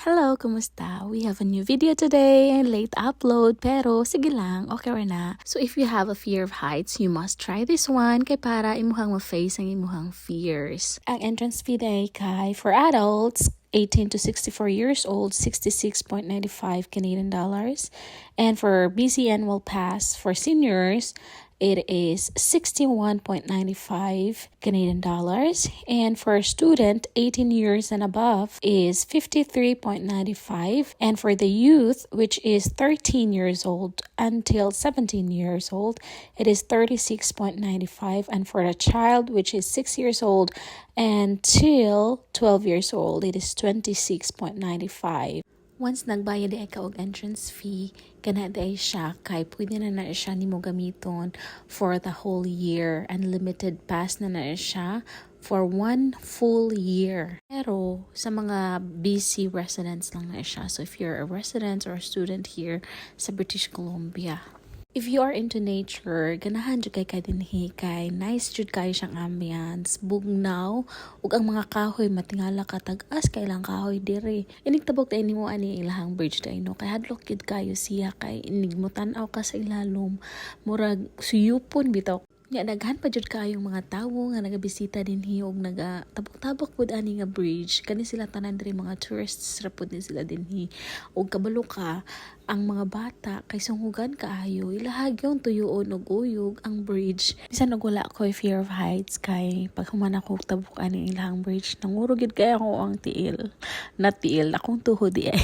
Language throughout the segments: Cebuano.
Hello, kumusta? We have a new video today, late upload, pero sige lang, okay ra na. So if you have a fear of heights, you must try this one kay para imuhang ma-face ang imuhang fears. Ang entrance fee diay kay for adults 18 to 64 years old, 66.95 Canadian dollars. And for BC Annual Pass for seniors, it is 61.95 Canadian dollars. And for a student 18 years and above is 53.95. And for the youth, which is 13 years old until 17 years old, it is 36.95. And for a child, which is 6 years old until 12 years old, it is 26.95. Once nagbayad diay ka og entrance fee, kana diay siya kay pwede na na siya nimo gamiton for the whole year. Unlimited pass na na siya for one full year. Pero sa mga BC residents lang na siya. So if you're a resident or a student here sa British Columbia, if you are into nature, ganahan jud kay ka dinhi kay nice jud kayo siyang ambience, bugnaw, ug ang mga kahoy matingala ka tag-as kay ilang kahoy diri. Inig tabok diay nimo ani ilahang bridge diay, no, kay hadlok gyud kayo siya kay inig mo tan-aw ka sa ilalom, murag suyupon bitaw. Nya daghan pa jud kaayong mga tawo nga nagabisita dinhi ug naga tabok-tabok pud ani nga bridge. Kani sila tanan diri mga tourists ra pud ni sila dinhi. Ug kabalo ka ang mga bata kay sunghugan kaayo, ilaha gyung tuyoon og uyog ang bridge. Bisan og wala ko'y fear of heights, kay pag human ako tabok ani ilahang bridge, nangurog gyud kay ako ang tiil. Na tiil akong tuhod diay.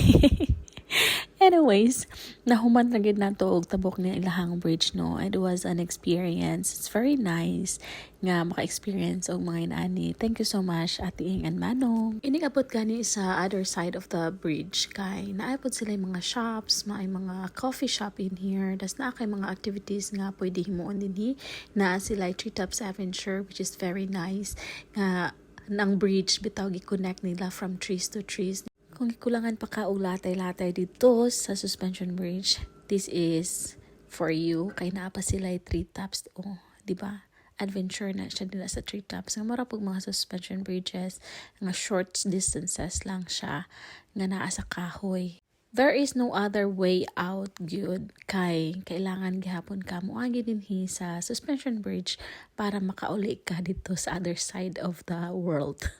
Anyways, nahuman na gyud nato og tabok ni ilahang bridge, no. It was an experience. It's very nice nga maka-experience og mga inani. Thank you so much, Ate Ing and Manong. Inig abot gani sa other side of the bridge kay naay pod sila mga shops, maay mga coffee shop in here. Das naa kay mga activities nga pwede himuon dinhi. Naa sila Treetops Adventure, which is very nice nga ang bridge bitaw gi-connect nila from trees to trees. Kung gikulangan pa ka og latay-latay dito sa suspension bridge, this is for you kay naa pa sila treetops. Oh, di ba? Adventure na siya nila sa treetops. Nga mura pug mga suspension bridges, nga short distances lang siya nga naa sa kahoy. There is no other way out gyud kay kailangan gihapon ka moagi dinhi sa suspension bridge para makauli ka dito sa other side of the world.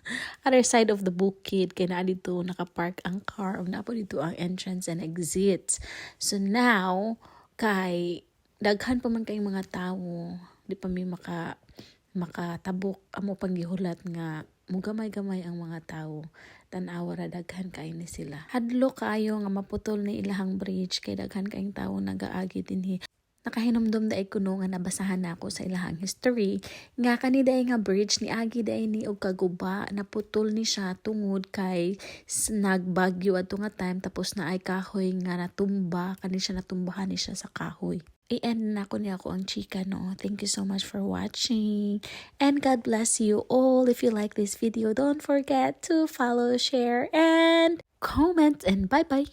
Other side of the bukid kay naa dito nakapark ang car ug naa po dito ang entrance and exit. So now kay daghan pa man kayong mga tawo, di pa mi makatabok, amo pang gihulat nga mugamay-gamay ang mga tawo. Tan-awa ra, daghan kaayo ni sila. Hadlok kaayo nga maputol ni ilahang bridge kay daghan kaayong tawo nagaagi dinhi. Nakahinumdum diay kuno nga nabasahan nako sa ilahang history nga kani diay nga bridge niagi diay ni og kaguba, naputol ni siya tungod kay nagbagyo adto nga time, tapos naay kahoy nga natumba, kani siya natumbahan ni siya sa kahoy. I-end na ko niya ako ang chika, no. Thank you so much for watching. And God bless you all. If you like this video, don't forget to follow, share, and comment. And bye-bye.